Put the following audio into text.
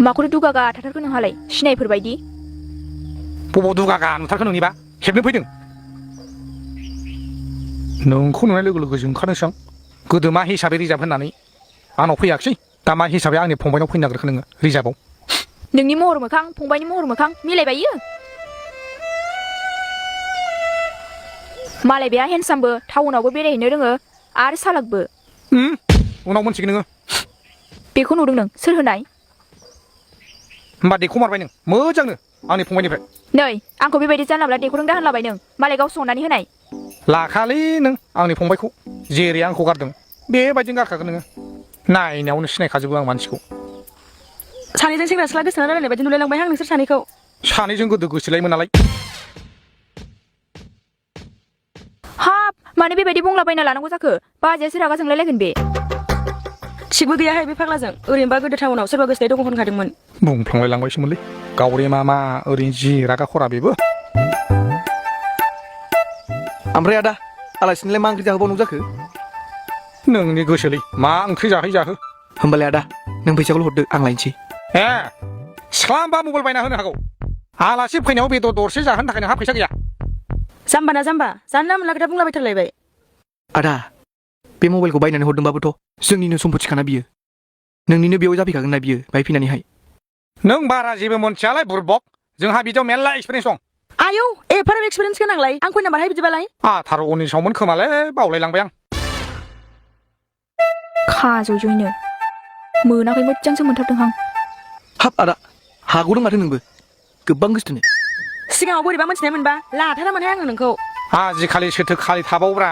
माखौथो दुगागा थाथारखो नोंहालाय सिनायफोरबायदि बबाव दुगागा नुथारखो नोंनिबा हेबनो फैदों नोंखौ नुनाय लोगो लोगो जोंखादोंसो आं गोदो मा हिसाबै रिजार्भ होननानै आंनाव फैयाखिसै दा मा हिसाबै आंनि फंबायनाव फैनो नागिरखो नोङो रिजार्भआव नोंनि महर मोखां फंबायनि महर मोखां मिलायबायो मालाय बेहा हेन्डसामबो टाउनावबो बेरायहैनो रोङो आरो सालाकबो उनाव मोनथिगोन नोङो बेखौ नुदों नों सोर होनाय होमबा देखौमारबाय नों मोजांनो आंनि फंबायनिफ्राय नै आंखौ बेबायदि जानलाब्ला देखौरों दा होनलाबाय नों मालाय गाव संनानै होनाय लाखालै नों आंनि फंबायखौ जेरै आंखौ गारदों बेबायदिनो गारखागोन नोङो नायनायावनो सिनायखाजोबो आं मानसिखौ सानैजों सेंग्रा सिख्ला गोसोना रायलायनाय बायदि नुलायलांबाय आं नोंसोर सानैखौ सानैजों गोदो गोसोलायोमोन नालाय हाब मानो बेबायदि बुंलाबायना लानांगौ जाखो बाजैयासो रागा जोंलायलायगोन बे थिगबो गैयाहाय बे फाग्लाजों ओरैनोबा गोदो टाउनाव सोरबा गोसोनाय दङ होनखादोंमोन बुंफ्लांलायलांबायसोमोनलै गावरे मा ओरैनो जि रागा खरा बेबो ओमफ्राय आदा आलासिनोलाय मा ओंख्रि जाहोबावनो जाखो नोंनि गोसोलै मा ओंख्रि जाहो होमबालाय आदा नों फैसाखौल' हरदो आं लायनोसै ए सिख्लाबा मबाइल बायना होनो हागौ आलासि फैनायाव बेदर दरसे जाहोनो थाखाय नोंहा फैसा गैया जाम्बा ना जाम्बा जानला मोनला खोथा बुंलाबायथारलायबाय आदा बे मबाइलखौ बायनानै हरदोंबाबोथ' जोंनिनो सम्पथिखाना बियो नोंनिनो बेयाव जाफैखागोन ना बियो बाय फैनानैहाय नों बारा जेबो मोनथियालाय बुरबक जोंहा बिदियाव मेरला एक्सपिरियेन्स दं आयौ एफाराब एक्सपिरियेन्स गोनांलाय आं खय नाम्बारहाय बिदिबालाय आथार' उननिसावमोन खोमालै बावलायलांबाय आं खाज'ज'यनो मोनाखै मोजांसो मोनथारदों आं हाब आदा हागौदों माथो नोंबो गोबां गोसोथोनो सिगाङाव बोरैबा मोनथिनाय मोनबा लाथारामोनहाय आङो नोंखौ आजिखालि सोथो खालि थाबावब्रा